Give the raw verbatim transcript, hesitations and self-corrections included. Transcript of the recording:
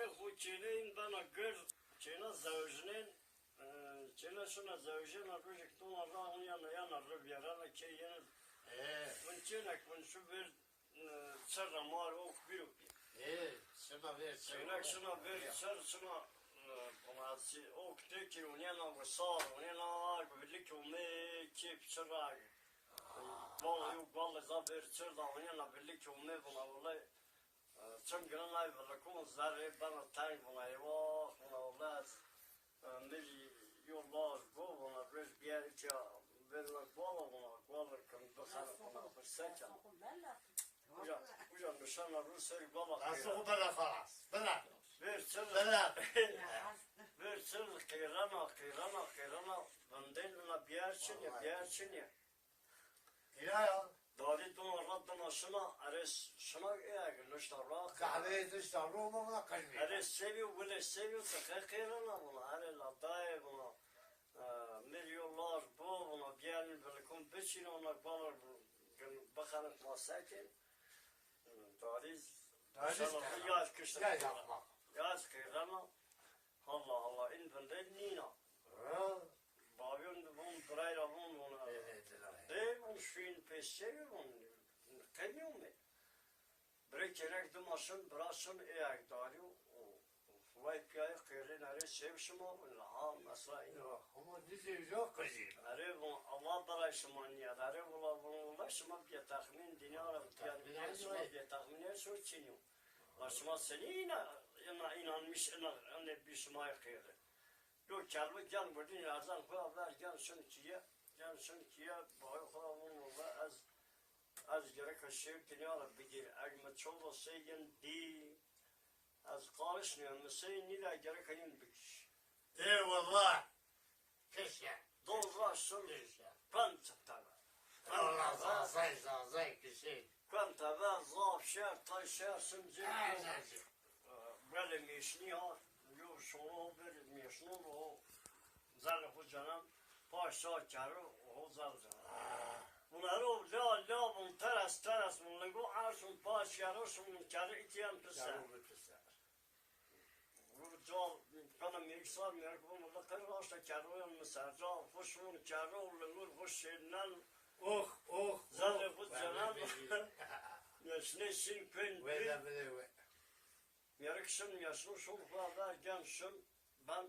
Xo çêneyên bena gird, çêna zewjnên, e, çêna şina zewjena, rojêk dona ra hûn yana, yana ri vîyerena kê yenê. E. Hûn çênek, hûn şu vêr, e, çir ra ma rê ok bîro bî. E, şina vêr çir. Çênek şina vêr çir, şina, e, buna si ok têkî, hûn yana wisar, hûn yana ag, vilikê omê, kêf çir ag. Valla yo gualê za vêr çir da, hûn yana vilikê omê, buna wele. Çim girin ay vilikon zerrê bena teng, vuna eyvah, vuna wele ez, e, mi rê yo laj bo, vuna roj biyerê ke verna guala, vuna gualin kin bixerin, vuna xirse ken. Uca, uca nişena ro serê guala. Destê xo bire xalas, bire. Vêr çir, bire. Vêr çir qêrena, qêrena, qêrena, vindên ina biyer çinî, biyer çinî. Hîra ya. Darî dima ra dima şina, erê şina ê eg nişta ra. Qehweyê nişta ro ma vuna qejmî. Erê sevî, wilê sevî, ti qe qêrena vuna. Erê la dayê vuna. E, mi rê yo laj bo vuna, biyerîn vilikon biçîn, ona gualin bixerin ma sekên. Darî, darî şina ya kişta. Ya yapma. Ya qêrena. Allah Allah, în vindên nîna. Ha. Bayon de von, birayra von, vona. Evet, evet. De von, şuin pê sevî von, qemî omê. Birê kênek dima şin, bira şin, ê eg darî û, û vay piyayê qêrên erê sev şima, von, ha, mesela în. Ama dizê uca qijî. Erê von, Allah beray şima nîyad. Erê vola von, wela şima bîye texmîn, dinya ra bîye, şima bîye texmîn, her şey çinî yo. La şima senî îna, îna înanmiş, îna, îna bî şima qêre. Yo kerro gel vurdin erzan xo ver gel şin kîye, gel şin kîye, bayê xo ra vun wele ez, ez gereka şêr dinya ra bigîr. Eg mi çolo sey yin dî, ez qarişnîya, mi sey nî ra gereka yin bikîş. Ê wela. Kişe. Dol ra şin. Kişe. Pent tebe. Allah zazay zazay kişe. Pent tebe zaf şer, tay şer şin cê. Ay, zazay. Belê mêşnî ha. Yo şoro belê mêşno ro. Zerrê xo cenen. Paşa kero ho zer cenen. Vun ero la la vun teres teres vun lingo ersun paş kero şun vun kero îtîyen pise. Kero pise. Cal, kana mêrik sar, mêrik vun, wela qey raşta kerroyan mi ser ca, xo şun kerro, lingur xo şêrnen. Oh, oh, zerrê xo cenen. Mêşnê şin kuen. Mêrik şin, mêşno şun, xo ver gen şin, ben